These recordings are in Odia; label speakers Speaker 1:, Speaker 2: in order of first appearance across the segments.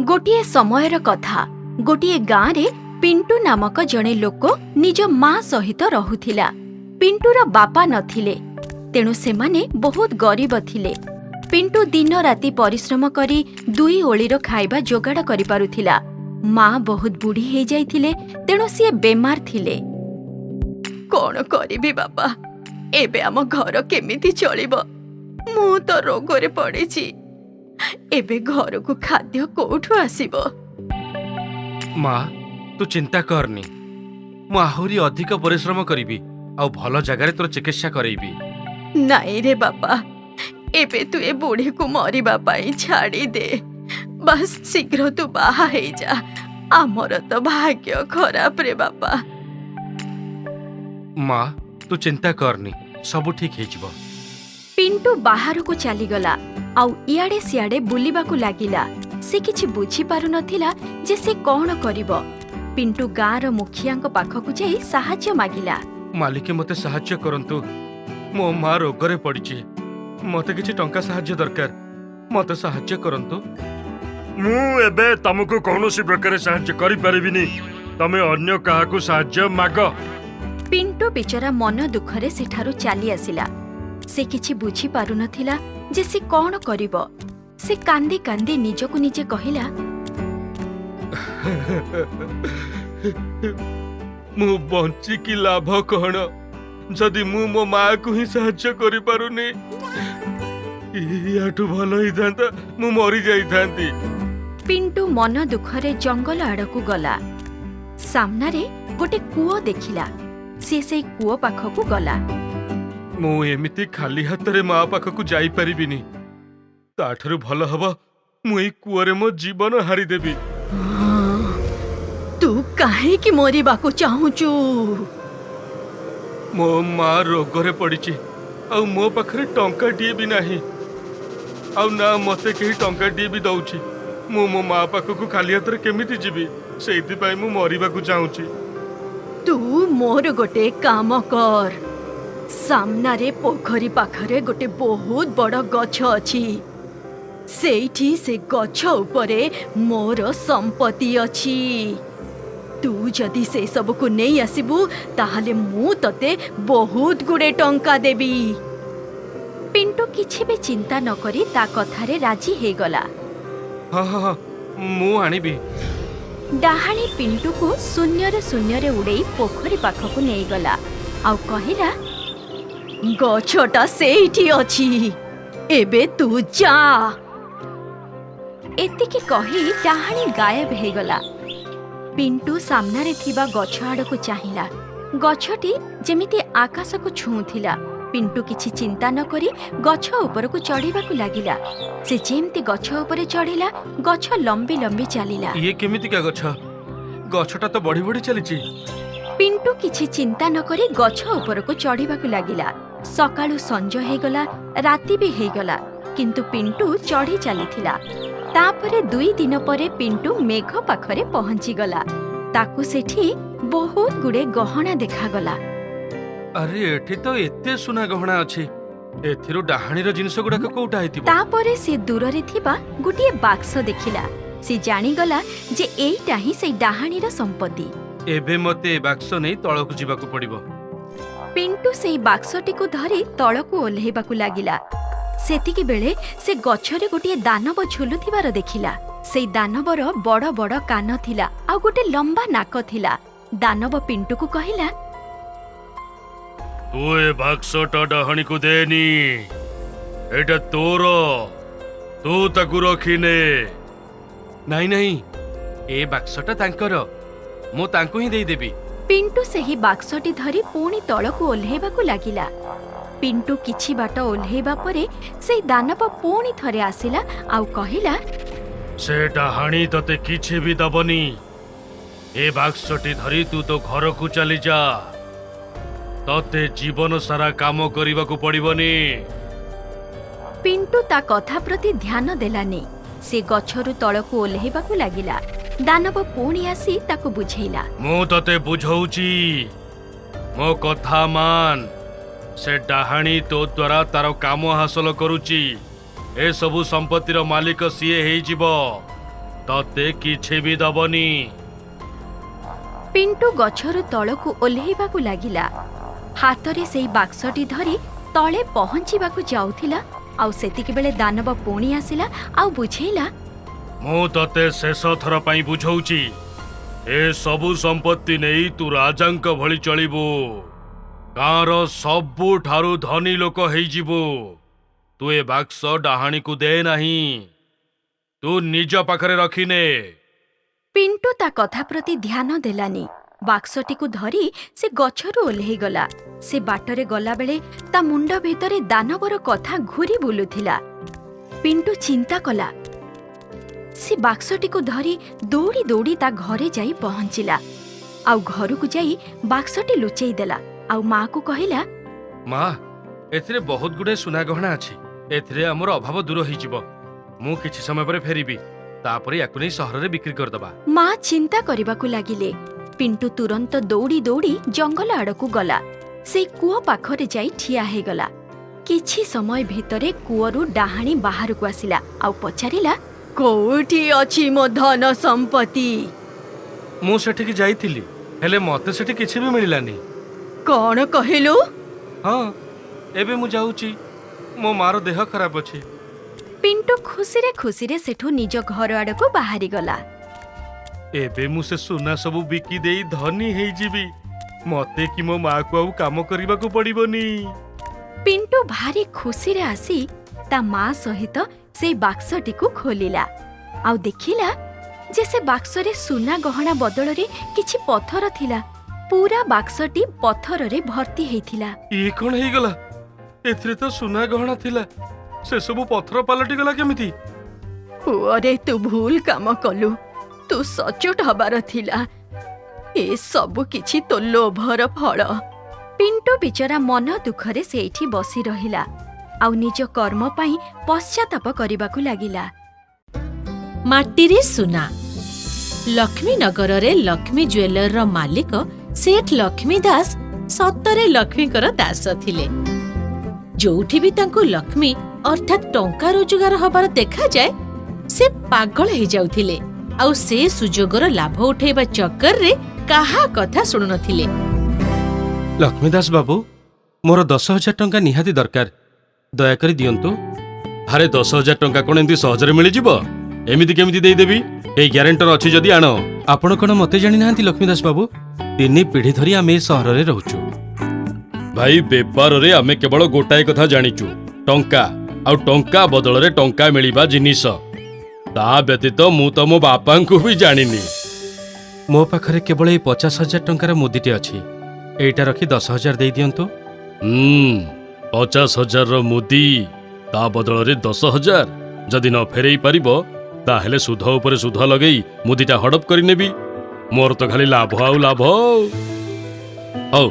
Speaker 1: ଗୋଟିଏ ସମୟର କଥା, ଗୋଟିଏ ଗାଁରେ ପିଣ୍ଟୁ ନାମକ ଜଣେ ଲୋକ ନିଜ ମା ସହିତ ରହୁଥିଲା। ପିଣ୍ଟୁର ବାପା ନଥିଲେ, ତେଣୁ ସେମାନେ ବହୁତ ଗରିବ ଥିଲେ। ପିଣ୍ଟୁ ଦିନ ରାତି ପରିଶ୍ରମ କରି ଦୁଇ ଓଳିର ଖାଇବା ଯୋଗାଡ଼ କରିପାରୁଥିଲା। ମା ବହୁତ ବୁଢ଼ୀ ହେଇଯାଇଥିଲେ, ତେଣୁ ସିଏ ବେମାର ଥିଲେ। କଣ କରିବି ବାପା, ଏବେ ଆମ ଘର କେମିତି ଚଳିବ? ମୁଁ ତ ରୋଗରେ ପଡ଼ିଛି, ଏବେ ଘରକୁ ଖାଦ୍ୟ କୋଉଠୁ ଆସିବ?
Speaker 2: ମା, ତୁ ଚିନ୍ତା କରନି। ମୁଁ ଆହୁରି ଅଧିକ ପରିଶ୍ରମ କରିବି ଆଉ ଭଲ ଜାଗାରେ ତୋର ଚିକିତ୍ସା କରେଇବି।
Speaker 1: ନାଇଁ ରେ ବାପା, ଏବେ ତୁ ଏ ବୁଢ଼ୀକୁ ମରିବା ପାଇଁ ଛାଡ଼ି ଦେ। ବାସ୍, ଶୀଘ୍ର ତୁ ବାହା ହେଇଯା। ଆମର ତ ଭାଗ୍ୟ ଖରାପ ରେ ବାପା।
Speaker 2: ମା, ତୁ ଚିନ୍ତା କରନି, ସବୁ ଠିକ ହେଇଯିବ।
Speaker 1: ପିଣ୍ଟୁ ବାହାରକୁ ଚାଲିଗଲା ଆଉ ଇଆଡ଼େ ସିଆଡ଼େ ବୁଲିବାକୁ ଲାଗିଲା। ସେ କିଛି ବୁଝିପାରୁନଥିଲା ଯେ ସେ କଣ କରିବ। ପିଣ୍ଟୁ ଗାଁର ମୁଖିଆଙ୍କ ପାଖକୁ ଯାଇ ସାହାଯ୍ୟ ମାଗିଲା।
Speaker 2: ମାଲିକେ, ମୋତେ ସାହାଯ୍ୟ କରନ୍ତୁ। ମୋ ମା ରୋଗରେ ପଡ଼ିଛି। ମୋତେ କିଛି ଟଙ୍କା ସାହାଯ୍ୟ ଦରକାର। ମୋତେ ସାହାଯ୍ୟ କରନ୍ତୁ।
Speaker 3: ମୁଁ ଏବେ ତମକୁ କୌଣସି ପ୍ରକାର ସାହାଯ୍ୟ କରିପାରିବିନି। ତମେ ଅନ୍ୟ କାହାକୁ ସାହାଯ୍ୟ ମାଗ।
Speaker 1: ପିଣ୍ଟୁ ବିଚରା ମନ ଦୁଃଖରେ ସେଠାରୁ ଚାଲି ଆସିଲା। ସେ କିଛି ବୁଝିପାରୁନଥିଲା ଯେ ସେ କଣ କରିବ। ସେ କାନ୍ଦି କାନ୍ଦି ନିଜକୁ ନିଜେ କହିଲା,
Speaker 2: ମୁଁ ବଞ୍ଚିକି ଲାଭ କଣ, ଯଦି ମୁଁ ମୋ ମାକୁ ହିଁ ସାହାଯ୍ୟ କରିପାରୁନି? ୟାଠୁ ଭଲ ହେଇଥାନ୍ତା ମୁଁ ମରିଯାଇଥାନ୍ତି।
Speaker 1: ପିଣ୍ଟୁ ମନ ଦୁଃଖରେ ଜଙ୍ଗଲ ଆଡ଼କୁ ଗଲା। ସାମ୍ନାରେ ଗୋଟେ କୂଅ ଦେଖିଲା। ସିଏ ସେଇ କୂଅ ପାଖକୁ ଗଲା।
Speaker 2: ମୁଁ ଏମିତି ଖାଲି ହାତରେ ମା ପାଖକୁ ଯାଇପାରିବିନି। ତାଠାରୁ ଭଲ ହବ ମୁଁ ଏଇ କୂଅରେ ମୋ ଜୀବନ ହାରିଦେବି।
Speaker 1: ତୁ କାହିଁକି ମରିବାକୁ ଚାହୁଁଛୁ?
Speaker 2: ମୋ ମା ରୋଗରେ ପଡ଼ିଛି ଆଉ ମୋ ପାଖରେ ଟଙ୍କାଟିଏ ବି ନାହିଁ, ଆଉ ନା ମତେ କେହି ଟଙ୍କାଟିଏ ବି ଦଉଛି। ମୁଁ ମୋ ମା ପାଖକୁ ଖାଲି ହାତରେ କେମିତି ଯିବି? ସେଇଥିପାଇଁ ମୁଁ ମରିବାକୁ ଚାହୁଁଛି।
Speaker 1: ତୁ ମୋର ଗୋଟେ କାମ କର। ସାମ୍ନାରେ ପୋଖରୀ ପାଖରେ ଗୋଟେ ବହୁତ ବଡ଼ ଗଛ ଅଛି। ସେଇଠି ସେ ଗଛ ଉପରେ ମୋର ସମ୍ପତ୍ତି ଅଛି। ତୁ ଯଦି ସେ ସବୁକୁ ନେଇ ଆସିବୁ, ତାହେଲେ ମୁଁ ତତେ ବହୁତ ଗୁଡ଼େ ଟଙ୍କା ଦେବି। ପିଣ୍ଟୁ କିଛି ବି ଚିନ୍ତା ନ କରି ତା କଥାରେ ରାଜି ହେଇଗଲା।
Speaker 2: ହଁ ହଁ ହଁ, ମୁଁ ଆଣିବି।
Speaker 1: ଡାହାଣୀ ପିଣ୍ଟୁକୁ ଶୂନ୍ୟରେ ଶୂନ୍ୟରେ ଉଡ଼େଇ ପୋଖରୀ ପାଖକୁ ନେଇଗଲା ଆଉ କହିଲା, ଗଛଟା ସେଇଠି ଅଛି, ଏବେ ତୁ ଯା। ଏତିକି କହି ଡାହାଣୀ ଗାୟବ ହେଇଗଲା। ପିଣ୍ଟୁ ସାମ୍ନାରେ ଥିବା ଗଛ ଆଡ଼କୁ ଚାହିଁଲା। ଗଛଟି ଯେମିତି ଆକାଶକୁ ଛୁଉଁଥିଲା। ପିଣ୍ଟୁ କିଛି ଚିନ୍ତା ନ କରି ଗଛ ଉପରକୁ ଚଢ଼ିବାକୁ ଲାଗିଲା। ସେ ଯେମିତି ଗଛ ଉପରେ ଚଢ଼ିଲା, ଗଛ ଲମ୍ବି ଲମ୍ବି ଚାଲିଲା।
Speaker 2: ଇଏ କେମିତିକା ଗଛ? ଗଛଟା ତ ବଢି ବଢି ଚାଲିଛି।
Speaker 1: ପିଣ୍ଟୁ କିଛି ଚିନ୍ତା ନ କରି ଗଛ ଉପରକୁ ଚଢ଼ିବାକୁ ଲାଗିଲା। ସକାଳୁ ସଞ୍ଜ ହେଇଗଲା, ରାତି ବି ହେଇଗଲା, କିନ୍ତୁ ପିଣ୍ଟୁ ଚଢ଼ି ଚାଲିଥିଲା। ତାପରେ 2 ଦିନ ପରେ ପିଣ୍ଟୁ ମେଘ ପାଖରେ ପହଞ୍ଚିଗଲା। ତାକୁ ସେଠି ବହୁତ ଗୁଡ଼େ ଗହଣା ଦେଖାଗଲା।
Speaker 2: ଆରେ, ଏଠି ତ ଏତେ ସୁନା ଗହଣା ଅଛି। ଏଥିରୁ ଡାହାଣୀର ଜିନିଷ ଗୁଡାକ କୋଉଟା ହେଇଥିବ?
Speaker 1: ତାପରେ ସେ ଦୂରରେ ଥିବା ଗୋଟିଏ ବାକ୍ସ ଦେଖିଲା। ସେ ଜାଣିଗଲା ଯେ ଏଇଟା ହିଁ ସେଇ ଡାହାଣୀର ସମ୍ପତ୍ତି।
Speaker 2: ଏବେ ମତେ ଏ ବାକ୍ସ ନେଇ ତଳକୁ ଯିବାକୁ ପଡିବ।
Speaker 1: ପିଣ୍ଟୁ ସେଇ ବାକ୍ସଟିକୁ ଧରି ତଳକୁ ଓହ୍ଲେଇବାକୁ ଲାଗିଲା। ସେତିକି ବେଳେ ସେ ଗଛରେ ଗୋଟିଏ ଦାନବ ଝୁଲୁଥିବାର ଦେଖିଲା। ସେଇ ଦାନବର ବଡ଼ ବଡ଼ କାନ ଥିଲା ଆଉ ଗୋଟେ ଲମ୍ବା ନାକ ଥିଲା। ଦାନବ ପିଣ୍ଟୁକୁ କହିଲା,
Speaker 3: ତୁ ଏ ବାକ୍ସଟା ଡାହାଣୀକୁ ଦେନି। ଏଇଟା ତୋର, ତୁ ତାକୁ ରଖିନେ।
Speaker 2: ନାଇଁ ନାଇଁ, ଏ ବାକ୍ସଟା ତାଙ୍କର। ମୁଁ ତାଙ୍କୁ ହିଁ ଦେଇଦେବି।
Speaker 1: ପିଣ୍ଟୁ ସେହି ବାକ୍ସଟି ଧରି ପୁଣି ତଳକୁ ଓହ୍ଲେଇବାକୁ ଲାଗିଲା। ପିଣ୍ଟୁ କିଛି ବାଟ ଓହ୍ଲେଇବା ପରେ ସେଇ ଦାନବ ପୁଣି ଥରେ ଆସିଲା ଆଉ କହିଲା,
Speaker 3: ସେ ଡାହାଣୀ ତତେ କିଛି ବି ଦବନି। ଏ ବାକ୍ସଟି ଧରି ତୁ ତୋ ଘରକୁ ଚାଲିଯା। ତତେ ଜୀବନ ସାରା କାମ କରିବାକୁ ପଡିବନି।
Speaker 1: ପିଣ୍ଟୁ ତା କଥା ପ୍ରତି ଧ୍ୟାନ ଦେଲାନି। ସେ ଗଛରୁ ତଳକୁ ଓହ୍ଲେଇବାକୁ ଲାଗିଲା। ଦାନବ ପୁଣି ଆସି ତାକୁ ବୁଝେଇଲା।
Speaker 3: ମୁଁ ତତେ ବୁଝଉଛି, ମୋ କଥା ମାନ। ସେ ଡାହାଣୀ ତୋ ଦ୍ୱାରା ତାର କାମ ହାସଲ କରୁଛି। ଏସବୁ ସମ୍ପତ୍ତିର ମାଲିକ ସିଏ ହେଇଯିବ। ତତେ କିଛି ବି ଦବନି।
Speaker 1: ପିଣ୍ଟୁ ଗଛରୁ ତଳକୁ ଓହ୍ଲେଇବାକୁ ଲାଗିଲା। ହାତରେ ସେଇ ବାକ୍ସଟି ଧରି ତଳେ ପହଞ୍ଚିବାକୁ ଯାଉଥିଲା, ଆଉ ସେତିକିବେଳେ ଦାନବ ପୁଣି ଆସିଲା ଆଉ ବୁଝେଇଲା,
Speaker 3: ମୁଁ ତତେ ଶେଷ ଥର ପାଇଁ ବୁଝଉଛି, ଏ ସବୁ ସମ୍ପତ୍ତି ନେଇ ତୁ ରାଜାଙ୍କ ଭଳି ଚଳିବୁ, ଗାଁର ସବୁଠାରୁ ଧନୀ ଲୋକ ହେଇଯିବୁ। ତୁ ଏ ବାକ୍ସ ଡାହାଣୀକୁ ଦେ ନାହିଁ, ତୁ ନିଜ ପାଖରେ ରଖିନେ।
Speaker 1: ପିଣ୍ଟୁ ତା କଥା ପ୍ରତି ଧ୍ୟାନ ଦେଲାନି। ବାକ୍ସଟିକୁ ଧରି ସେ ଗଛରୁ ଓହ୍ଲେଇଗଲା। ସେ ବାଟରେ ଗଲାବେଳେ ତା ମୁଣ୍ଡ ଭିତରେ ଦାନବର କଥା ଘୁରି ବୁଲୁଥିଲା। ପିଣ୍ଟୁ ଚିନ୍ତା କଲା। ସେ ବାକ୍ସଟିକୁ ଧରି ଦୌଡ଼ି ଦୌଡ଼ି ତା ଘରେ ଯାଇ ପହଞ୍ଚିଲା, ଆଉ ଘରକୁ ଯାଇ ବାକ୍ସଟି ଲୁଚେଇ ଦେଲା ଆଉ ମାଆକୁ କହିଲା,
Speaker 2: ମା, ଏଥିରେ ବହୁତ ଗୁଡ଼ାଏ ସୁନା ଗହଣା ଅଛି। ଏଥିରେ ଆମର ଅଭାବ ଦୂର ହେଇଯିବ। ମୁଁ କିଛି ସମୟ ପରେ ଫେରିବି, ତାପରେ ୟାକୁ ନେଇ ସହରରେ ବିକ୍ରି କରିଦେବା।
Speaker 1: ମା ଚିନ୍ତା କରିବାକୁ ଲାଗିଲେ। ପିଣ୍ଟୁ ତୁରନ୍ତ ଦୌଡ଼ି ଦୌଡ଼ି ଜଙ୍ଗଲ ଆଡ଼କୁ ଗଲା। ସେ କୂଅ ପାଖରେ ଯାଇ ଠିଆ ହେଇଗଲା। କିଛି ସମୟ ଭିତରେ କୂଅରୁ ଡାହାଣୀ ବାହାରକୁ ଆସିଲା ଆଉ ପଚାରିଲା, କୋଉଠି ଅଛି ମୋ ଧନ ସମ୍ପତ୍ତି?
Speaker 2: ମୁଁ ସେଠିକି ଯାଇଥିଲି, ହେଲେ ମତେ ସେଠି କିଛି ବି ମିଳିଲାନି।
Speaker 1: କଣ କହିଲୁ?
Speaker 2: ହଁ, ଏବେ ମୁଁ ଯାଉଛି, ମୋ ମାର ଦେହ ଖରାପ ଅଛି।
Speaker 1: ପିଣ୍ଟୁ ଖୁସିରେ ଖୁସିରେ ସେଠୁ ନିଜ ଘର ଆଡ଼କୁ ବାହାରିଗଲା।
Speaker 2: ଏବେ ମୁଁ ସେ ସୁନା ସବୁ ବିକି ଦେଇ ଧନୀ ହେଇଯିବି। ମତେ କି ମୋ ମାକୁ ଆଉ କାମ କରିବାକୁ ପଡ଼ିବନି।
Speaker 1: ପିଣ୍ଟୁ ଭାରି ଖୁସିରେ ଆସି ତା ମା ସହିତ ସେଇ ବାକ୍ସଟିକୁ ଖୋଲିଲା ଆଉ ଦେଖିଲା ଯେ ସେ ବାକ୍ସରେ ସୁନା ଗହଣା ବଦଳରେ କିଛି ପଥର ଥିଲା। ପୁରା ବାକ୍ସଟି ପଥରରେ ଭର୍ତ୍ତି ହେଇଥିଲା।
Speaker 2: ଇଏ କଣ ହେଇଗଲା? ଏଥିରେ ତ ସୁନା ଗହଣା ଥିଲା, ସେ ସବୁ ପଥର ପାଲଟିଗଲା କେମିତି?
Speaker 1: ପୁଅରେ, ତୁ ଭୁଲ କାମ କଲୁ। ତୁ ସଚୋଟ ହବାର ଥିଲା। ଏ ସବୁ କିଛି ତୋ ଲୋଭର ଫଳ। ପିଣ୍ଟୁ ବିଚରା ମନ ଦୁଃଖରେ ସେଇଠି ବସି ରହିଲା ଆଉ ନିଜ କର୍ମ ପାଇଁ ପଶ୍ଚାତାପ କରିବାକୁ ଲାଗିଲା।
Speaker 4: ମାଟିରେ ସୁନା। ଲକ୍ଷ୍ମୀନଗରରେ ଲକ୍ଷ୍ମୀ ଜୁଏଲରର ମାଲିକ ସେଠ ଲକ୍ଷ୍ମୀ ଦାସ ସତରେ ଲକ୍ଷ୍ମୀଙ୍କର ଦାସ ଥିଲେ। ଯୋଉଠି ବି ତାଙ୍କୁ ଲକ୍ଷ୍ମୀ ଅର୍ଥାତ୍ ଟଙ୍କା ରୋଜଗାର ହବାର ଦେଖାଯାଏ, ସେ ପାଗଳ ହେଇଯାଉଥିଲେ ଆଉ ସେ ସୁଯୋଗର ଲାଭ ଉଠେଇବା ଚକ୍କରରେ କାହା କଥା ଶୁଣୁନଥିଲେ।
Speaker 2: ଲକ୍ଷ୍ମୀଦାସ ବାବୁ, ମୋର 10,000 ଟଙ୍କା ନିହାତି ଦରକାର, ଦୟାକରି ଦିଅନ୍ତୁ।
Speaker 3: ଆରେ, 10,000 ଟଙ୍କା କଣ ଏମିତି ସହଜରେ ମିଳିଯିବ? ଏମିତି କେମିତି ଦେଇଦେବି? ଏଇ ଗ୍ୟାରେଣ୍ଟର ଅଛି ଯଦି ଆଣ।
Speaker 2: ଆପଣ କଣ ମତେ ଜାଣିନାହାନ୍ତି ଲକ୍ଷ୍ମୀଦାସ ବାବୁ? 3 ପିଢ଼ି ଧରି ଆମେ ଏ ସହରରେ ରହୁଛୁ।
Speaker 3: ଭାଇ, ବେପାରରେ ଆମେ କେବଳ ଗୋଟାଏ କଥା ଜାଣିଛୁ, ଟଙ୍କା ଆଉ ଟଙ୍କା ବଦଳରେ ଟଙ୍କା ମିଳିବା ଜିନିଷ। ତା ବ୍ୟତୀତ ମୁଁ ତ ମୋ ବାପାଙ୍କୁ ବି ଜାଣିନି।
Speaker 2: ମୋ ପାଖରେ କେବଳ ଏଇ 50,000 ଟଙ୍କାର ମୁଦିଟି ଅଛି। ଏଇଟା ରଖି 10,000 ଦେଇଦିଅନ୍ତୁ।
Speaker 3: ହୁଁ 50,000ର ମୁଦି, ତା ବଦଳରେ 10,000। ଯଦି ନ ଫେରେଇ ପାରିବ, ତାହେଲେ ସୁଧ ଉପରେ ସୁଧ ଲଗେଇ ମୁଦିଟା ହଡପ କରିନେବି। ମୋର ତ ଖାଲି ଲାଭ ଆଉ ଲାଭ। ହଉ,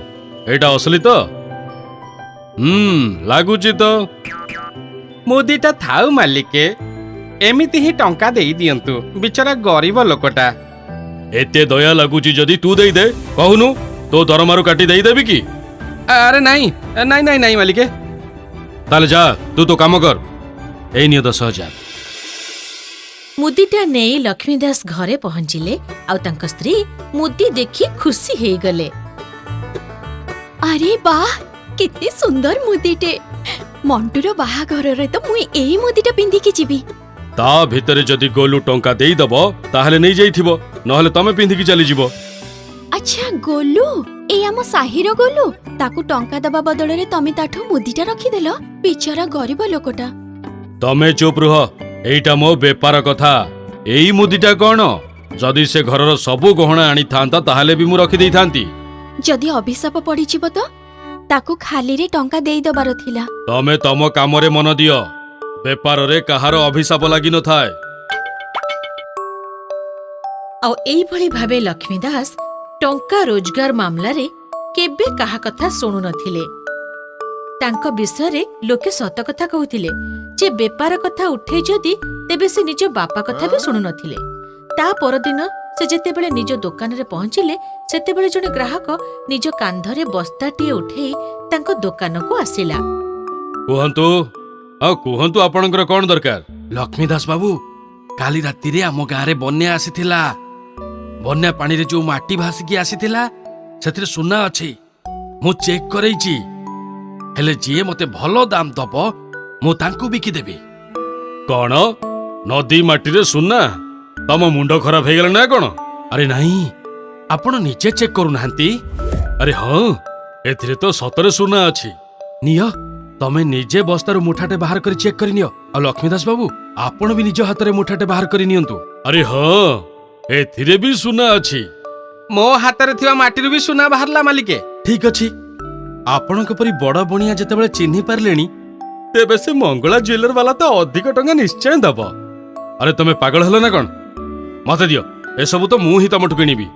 Speaker 3: ଏଇଟା ଅସଲି ତ? ହୁଁ ଲାଗୁଛି ତ।
Speaker 5: ମୁଦିଟା ଥାଉ ମାଲିକେ, ଏମିତି ହିଁ ଟଙ୍କା ଦେଇ ଦିଅନ୍ତୁ, ବିଚରା ଗରିବ ଲୋକଟା।
Speaker 3: ଏତେ ଦୟା ଲାଗୁଛି ଯଦି ତୁ ଦେଇଦେ। କହୁନୁ, ତୋ ଦରମାରୁ କାଟି ଦେଇଦେବି କି?
Speaker 5: ଆରେ ନାଇଁ ନାଇଁ ନାଇଁ ନାଇଁ ମାଲିକେ।
Speaker 3: ତାହେଲେ ଯା, ତୁ ତୋ କାମ କର। ଏଇ ନିଅ 10,000।
Speaker 4: ମୁଦିଟା ନେଇ ଲକ୍ଷ୍ମୀ ଦାସ ଘରେ ପହଞ୍ଚିଲେ ଆଉ ତାଙ୍କ ସ୍ତ୍ରୀ ମୁଦି ଦେଖି ଖୁସି ହେଇଗଲେ।
Speaker 1: ଆରେ ବାଃ, କେତେ ସୁନ୍ଦର ମୁଦିଟେ! ମଣ୍ଟୁର ବାହାଘରରେ ତ ମୁଁ ଏଇ ମୁଦିଟା ପିନ୍ଧିକି ଯିବି।
Speaker 3: ତା ଭିତରେ ଯଦି ଗୋଲୁ ଟଙ୍କା ଦେଇଦବ ତାହେଲେ ନେଇଯାଇଥିବ, ନହେଲେ ତମେ ପିନ୍ଧିକି ଚାଲିଯିବ।
Speaker 1: ଆଚ୍ଛା ଗୋଲୁ, ଏଇ ଆମ ସାହିର ଗୋଲୁ, ତାକୁ ଟଙ୍କା ଦବା ବଦଳରେ ତମେ ତାଠୁ ମୁଦିଟା ରଖିଦେଲ। ବିଚରା ଗରିବ ଲୋକଟା।
Speaker 3: ତମେ ଚୁପ୍ ରୁହ, ଏଇଟା ମୋ ବେପାର କଥା। ଏଇ ମୁଦିଟା କଣ, ଯଦି ସେ ଘରର ସବୁ ଗହଣା ଆଣିଥାନ୍ତା ତାହେଲେ ବି ମୁଁ ରଖିଦେଇଥାନ୍ତି।
Speaker 1: ଯଦି ଅଭିଶାପ ପଡ଼ିଯିବ ତ? ତାକୁ ଖାଲିରେ ଟଙ୍କା ଦେଇଦବାର ଥିଲା।
Speaker 3: ତମେ ତମ କାମରେ ମନ ଦିଅ। ବେପାରରେ କାହାର ଅଭିଶାପ ଲାଗିନଥାଏ।
Speaker 4: ଆଉ ଏଇଭଳି ଭାବେ ଲକ୍ଷ୍ମୀ ଦାସ ଟଙ୍କା ରୋଜଗାର ମାମଲାରେ କେବେ କାହା କଥା ଶୁଣୁନଥିଲେ। ତାଙ୍କ ବିଷୟରେ ଲୋକେ ସତ କଥା କହୁଥିଲେ ଯେ ବେପାର କଥା ଉଠେ ଯଦି, ତେବେ ସେ ନିଜ ବାପା କଥା ବି ଶୁଣୁନଥିଲେ। ତା ପରଦିନ ସେ ଯେତେବେଳେ ନିଜ ଦୋକାନରେ ପହଞ୍ଚିଲେ, ସେତେବେଳେ ଜଣେ ଗ୍ରାହକ ନିଜ କାନ୍ଧରେ ବସ୍ତାଟିଏ ଉଠେଇ ତାଙ୍କ ଦୋକାନକୁ ଆସିଲା।
Speaker 3: କୁହନ୍ତୁ, ଆଉ କୁହନ୍ତୁ, ଆପଣଙ୍କର କଣ ଦରକାର?
Speaker 2: ଲକ୍ଷ୍ମୀଦାସ ବାବୁ,
Speaker 5: କାଲି ରାତିରେ ଆମ ଗାଁରେ ବନ୍ୟା ଆସିଥିଲା। ବନ୍ୟା ପାଣିରେ ଯୋଉ ମାଟି ଭାସିକି ଆସିଥିଲା, ସେଥିରେ ସୁନା ଅଛି। ମୁଁ ଚେକ୍ କରେଇଛି। ହେଲେ ଯିଏ ମତେ ଭଲ ଦାମ ଦବ, ମୁଁ ତାଙ୍କୁ ବିକିଦେବି।
Speaker 3: କଣ, ନଦୀ ମାଟିରେ ସୁନା? ତମ ମୁଣ୍ଡ ଖରାପ ହେଇଗଲା ନା କଣ?
Speaker 5: ଆରେ ନାଇଁ, ଆପଣ ନିଜେ ଚେକ୍ କରୁନାହାନ୍ତି।
Speaker 3: ଆରେ ହଁ, ଏଥିରେ ତ ସତରେ ସୁନା ଅଛି।
Speaker 5: ନିଅ, ତମେ ନିଜେ ବସ୍ତାରୁ ମୁଠାଟେ ବାହାର କରି ଚେକ୍ କରିନିଅ। ଆଉ ଲକ୍ଷ୍ମୀଦାସ ବାବୁ, ଆପଣ ବି ନିଜ ହାତରେ ମୁଠାଟେ ବାହାର କରି ନିଅନ୍ତୁ।
Speaker 3: ଆରେ ହଁ, ଏଥିରେ ବି ସୁନା ଅଛି।
Speaker 5: ମୋ ହାତରେ ଥିବା ମାଟିରୁ ବି ସୁନା ବାହାରିଲା ମାଲିକେ। ଠିକ ଅଛି, ଆପଣଙ୍କ ପରି ବଡ ବଣିଆ ଯେତେବେଳେ ଚିହ୍ନି ପାରିଲେଣି, ତେବେ ସେ ମଙ୍ଗଳା ଜୁଏଲର ବାଲା ତ ଅଧିକ ଟଙ୍କା ନିଶ୍ଚୟ ଦବ।
Speaker 3: ଆରେ ତମେ ପାଗଳ ହେଲ ନା କଣ? ମତେ ଦିଅ ଏସବୁ, ତ ମୁଁ ହିଁ ତମଠୁ କିଣିବି।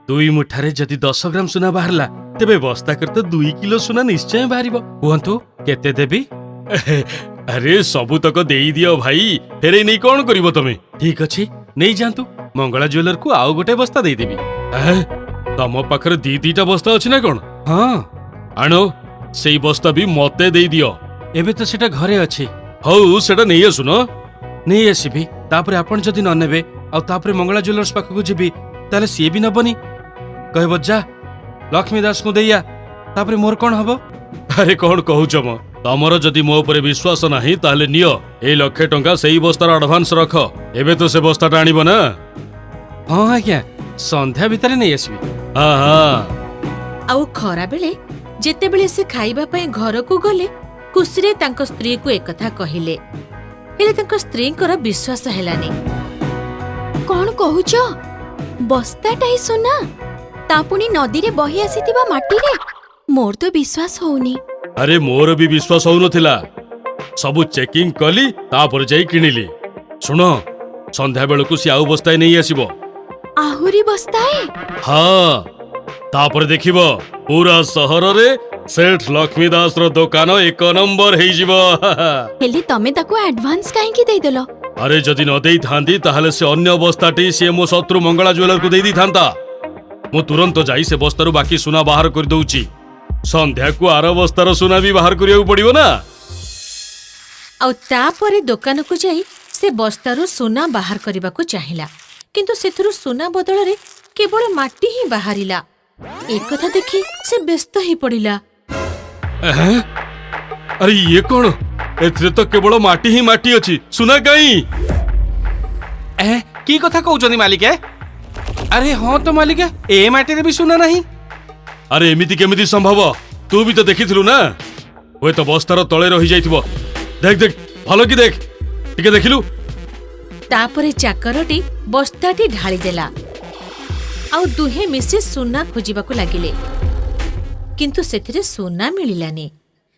Speaker 5: 2 ମୁଠାରେ ଯଦି 10 ଗ୍ରାମ ସୁନା ବାହାରିଲା, ତେବେ ବସ୍ତାକରେ ତ 2 କିଲୋ ସୁନା ନିଶ୍ଚୟ ବାହାରିବ। କୁହନ୍ତୁ, କେତେ ଦେବି?
Speaker 3: ଆରେ ସବୁତକ ଦେଇଦିଅ ଭାଇ, ଫେରେଇ ନେଇ କଣ କରିବ ତମେ?
Speaker 5: ଠିକ ଅଛି, ନେଇଯାଆନ୍ତୁ। ମଙ୍ଗଳା ଜୁଏଲରକୁ ଆଉ ଗୋଟେ ବସ୍ତା ଦେଇଦେବି।
Speaker 3: ଏଁ, ତମ ପାଖରେ ଦି ଦିଟା ବସ୍ତା ଅଛି ନା କଣ?
Speaker 5: ହଁ।
Speaker 3: ଆଣ, ସେଇ ବସ୍ତା ବି ମତେ ଦେଇଦିଅ।
Speaker 5: ଏବେ ତ ସେଟା ଘରେ ଅଛି।
Speaker 3: ହଉ, ସେଟା ନେଇ ଆସୁନ।
Speaker 5: ନେଇ ଆସିବି। ତାପରେ ଆପଣ ଯଦି ନ ନେବେ, ଆଉ ତାପରେ ମଙ୍ଗଳା ଜୁଏଲର୍ସ ପାଖକୁ ଯିବି, ତାହେଲେ ସିଏ ବି ନବନି। କହିବ, ଯା ଲକ୍ଷ୍ମୀ ଦାସଙ୍କୁ ଦେଇଆ। ତାପରେ ମୋର କଣ ହବ?
Speaker 3: ଆରେ କଣ କହୁଛ ମ? ତମର ଯଦି ମୋ ଉପରେ ବିଶ୍ୱାସ ନାହିଁ, ତାହେଲେ ନିଅ ଏଇ 1 ଲକ୍ଷ ଟଙ୍କା, ସେଇ ବସ୍ତାର ଆଡଭାନ୍ସ ରଖ। ଏବେ ତ ସେ ବସ୍ତାଟା ଆଣିବ ନା?
Speaker 5: ହଁ ଆଜ୍ଞା, ସନ୍ଧ୍ୟା ଭିତରେ ନେଇ ଆସିବି।
Speaker 3: ହଁ ହଁ।
Speaker 4: ଆଉ ଖରାବେଳେ ଯେତେବେଳେ ସେ ଖାଇବା ପାଇଁ ଘରକୁ ଗଲେ, ଖୁସିରେ ତାଙ୍କ ସ୍ତ୍ରୀକୁ ଏକଥା କହିଲେ। ହେଲେ ତାଙ୍କ ସ୍ତ୍ରୀଙ୍କର ବିଶ୍ୱାସ ହେଲାନି।
Speaker 1: କଣ କହୁଛ? ବସ୍ତାଟାଏ ସୁନା, ତା ପୁଣି ନଦୀରେ ବହି ଆସିଥିବା ମାଟିରେ? ମୋର ତ ବିଶ୍ୱାସ ହଉନି।
Speaker 3: ଆରେ ମୋର ବି ବିଶ୍ୱାସ ହଉନଥିଲା। ସବୁ ଚେକିଂ କଲି, ତାପରେ ଯାଇ କିଣିଲି। ଶୁଣ, ସନ୍ଧ୍ୟା ବେଳକୁ ସିଏ ଆଉ ବସ୍ତାଏ ନେଇ ଆସିବ।
Speaker 1: ଆହୁରି ବସ୍ତାଏ?
Speaker 3: ହଁ, ତାପରେ ଦେଖିବ ପୁରା ସହରରେ ସେଠ ଲକ୍ଷ୍ମୀ ଦାସର ଦୋକାନ ଏକ ନମ୍ବର ହେଇଯିବ।
Speaker 1: ହେଲେ ତମେ ତାକୁ ଆଡଭାନ୍ସ କାହିଁକି ଦେଇଦେଲ?
Speaker 3: ଆରେ ଯଦି ନ ଦେଇଥାନ୍ତି, ତାହେଲେ ସେ ଅନ୍ୟ ବସ୍ତାଟି ସିଏ ମୋ ଶତ୍ରୁ ମଙ୍ଗଳା ଜୁଏଲରକୁ ଦେଇ ଦେଇଥାନ୍ତା। ମୁଁ ତୁରନ୍ତ ଯାଇ ସେ ବସ୍ତାରୁ ବାକି ସୁନା ବାହାର କରିଦଉଛି। ସନ୍ଧ୍ୟାକୁ ଆର ବସ୍ତାର ସୁନା ବି ବାହାର କରିବାକୁ ପଡିବ ନା।
Speaker 4: ଆଉ ତାପରେ ଦୋକାନକୁ ଯାଇ ସେ ବସ୍ତାରୁ ସୁନା ବାହାର କରିବାକୁ ଚାହିଁଲା, କିନ୍ତୁ ସେଥିରୁ ସୁନା ବଦଳରେ କେବଳ ମାଟି ହିଁ ବାହାରିଲା। ଏକଥା ଦେଖି ସେ ବ୍ୟସ୍ତ ହେଇ ପଡ଼ିଲା।
Speaker 3: ଏହେଁ? ଆରେ ଇଏ କଣ? ଏଥିରେ ତ କେବଳ ମାଟି ହିଁ ମାଟି ଅଛି, ସୁନା କାହିଁ?
Speaker 5: ଏ କି କଥା କହୁଛନ୍ତି ମାଲିକେ? ଆରେ ହଁ ତ ମାଲିକେ, ଏ ମାଟିରେ ବି ସୁନା ନାହିଁ।
Speaker 3: ଆରେ ଏମିତି କେମିତି ସମ୍ଭବ? ତୁ ବି ତ ଦେଖିଥିଲୁ ନା? ହୁଏତ ବସ୍ତାର ତଳେ ରହିଯାଇଥିବ। ଦେଖ ଦେଖ, ଭଲ କି ଦେଖ, ଟିକେ ଦେଖିଲୁ।
Speaker 4: ତାପରେ ଚାକରଟି ବସ୍ତାଟି ଢାଳିଦେଲା ଆଉ ଦୁହେଁ ମିଶି ସୁନା ଖୋଜିବାକୁ ଲାଗିଲେ, କିନ୍ତୁ ସେଥିରେ ସୁନା ମିଳିଲାନି।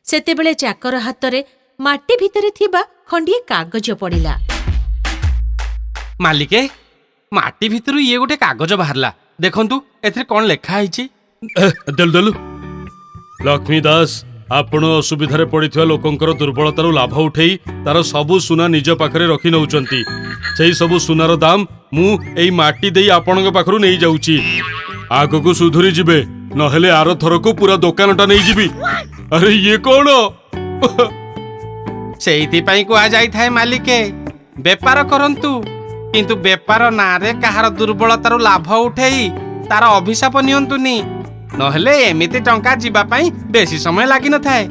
Speaker 4: ସେତେବେଳେ ଚାକର ହାତରେ ମାଟି ଭିତରେ ଥିବା ଖଣ୍ଡିଏ କାଗଜ ପଡ଼ିଲା।
Speaker 5: ମାଲିକେ, ମାଟି ଭିତରୁ ଇଏ ଗୋଟେ କାଗଜ ବାହାରିଲା। ଦେଖନ୍ତୁ, ଏଥିରେ କଣ ଲେଖା ହେଇଛି।
Speaker 3: ଦେଲୁ ଦେଲୁ। ଲକ୍ଷ୍ମୀ ଦାସ, ଆପଣ ଅସୁବିଧାରେ ପଡ଼ିଥିବା ଲୋକଙ୍କର ଦୁର୍ବଳତାରୁ ଲାଭ ଉଠେଇ ତାର ସବୁ ସୁନା ନିଜ ପାଖରେ ରଖି ନେଉଛନ୍ତି। ସେଇ ସବୁ ସୁନାର ଦାମ ମୁଁ ଏଇ ମାଟି ଦେଇ ଆପଣଙ୍କ ପାଖରୁ ନେଇଯାଉଛି। ଆଗକୁ ସୁଧୁରି ଯିବେ, ନହେଲେ ଆର ଥରକୁ ପୁରା ଦୋକାନଟା ନେଇଯିବି। ଆରେ ଇଏ କଣ?
Speaker 5: ସେଇଥିପାଇଁ କୁହାଯାଇଥାଏ ମାଲିକେ, ବେପାର କରନ୍ତୁ, କିନ୍ତୁ ବେପାର ନାଁରେ କାହାର ଦୁର୍ବଳତାରୁ ଲାଭ ଉଠେଇ ତାର ଅଭିଶାପ ନିଅନ୍ତୁନି। ନହେଲେ ଏମିତି ଟଙ୍କା ଯିବା ପାଇଁ ବେଶୀ ସମୟ ଲାଗିନଥାଏ।